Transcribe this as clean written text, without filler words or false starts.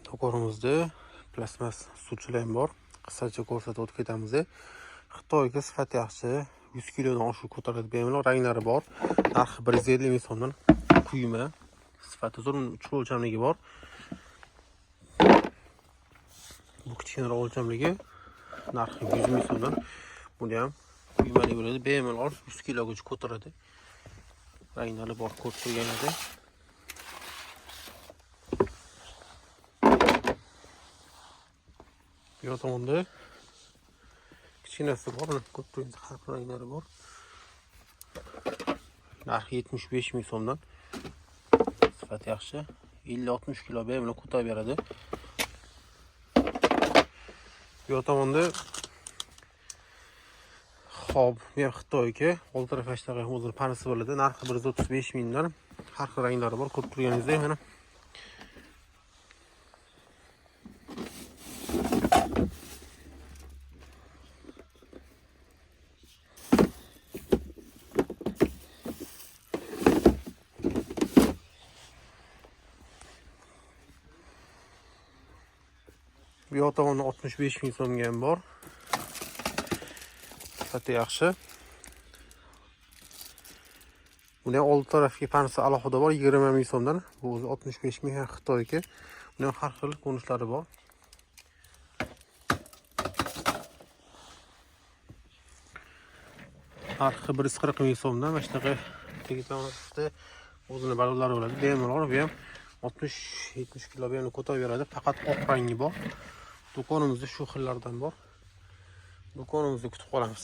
Do'konimizda plastmas suvchilar ham bor. Qisqacha ko'rsatib o'tib ketamiz. Xitoyga sifati yaxshi, 100 kilodan oshiq ko'taradi bemalol, ranglari bor. Narxi 150 ming so'mdan quyma. Sifati zo'r, 3 o'lchamligi bor. Bu kichkinaroq o'lchamligi, narxi 100 ming so'mdan. Buni ham quymali bo'ladi, bemalol 100 kilogacha ko'taradi. Ranglari bor, ko'rib turganingizda. Bu yoq tomonda kichkinasi bor, mana ko'rib turganingiz har xil ranglari bor. Narxi 75 ming so'mdan. Sifati yaxshi. 50-60 kilo bemalol ko'tarib beradi. Bu yoq tomonda xo'p, bu ham Xitoyki, old tarafi shunaqa o'zini panisi bo'ladi. Narxi 135 mingdan. Har xil ranglari bor, ko'rib turganingizdek mana. Bu yoq tomonda 65 ming so'mga ham bor. Sifati yaxshi. Buni ham old tarafga panisi alohida bor, 20 ming so'mdan. Bu o'zi 65 ming Xitoyki. Buni ham har xil ko'rinishlari bor. Narxi 140 ming so'mdan. Mana shunaqa tegi tomonda o'zini balonlari bo'ladi. Bemalol bu ham 60-70 kilo bemalol ko'tarib beradi. Faqat oq rangi bor. Do'konimizda shu xillardan bor. Do'konimizda kutib qolamiz.